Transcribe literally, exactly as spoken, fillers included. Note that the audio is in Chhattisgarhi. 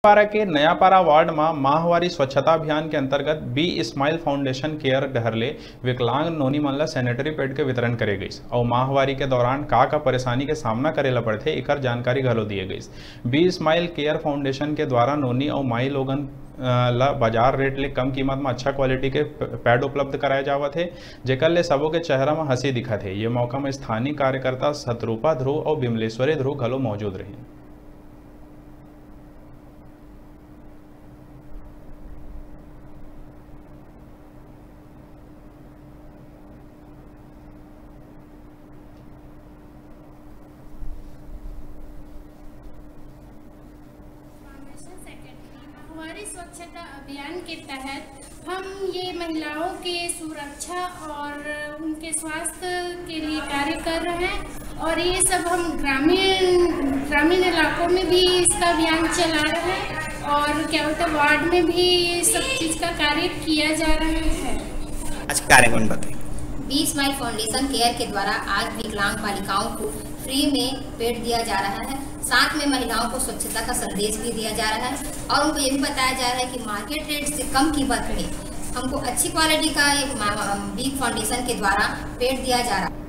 पारा के नयापारा वार्ड म माहवारी स्वच्छता अभियान के अंतर्गत बी स्माइल फाउंडेशन केयर डहर ले विकलांग नोनी मन ल सैनिटरी पैड के वितरण करे गइस। अउ माहवारी के दौरान का का परेशानी के सामना करे ल पड़थे, एकर जानकारी घलो दिए गइस। बी स्माइल केयर फाउंडेशन के द्वारा नोनी अउ माई लोगन, अ, ल बाजार रेट ले कम कीमत म अच्छा क्वालिटी के प-, पैड उपलब्ध कराए जावत हे, जेकर ले सबो के चेहरा म हंसी दिखत हे। ये मौका म स्थानीय कार्यकर्ता शतरूपा ध्रुव अउ बिमलेश्वरी ध्रुव घलो मौजूद रहिन। Foundation secretary. माहवारी स्वच्छता अभियान के तहत हम ये महिलाओं के सुरक्षा और उनके स्वास्थ्य के लिए कार्य कर रहे हैं, और ये सब हम ग्रामीण ग्रामीण इलाकों में भी इसका अभियान चला रहे हैं, और क्या बोलते हैं, वार्ड में भी ये सब चीज़ का कार्य किया जा रहा है। आज कार्यक्रम बताइए। बी स्माइल फाउंडेशन केयर के द्वारा आज विकलांग बालिकाओं को फ्री में पैड दिया जा रहा है। साथ में महिलाओं को स्वच्छता का संदेश भी दिया जा रहा है और उनको ये भी बताया जा रहा है कि मार्केट रेट से कम कीमत में हमको अच्छी क्वालिटी का एक मा-, बी फाउंडेशन के द्वारा पैड दिया जा रहा है।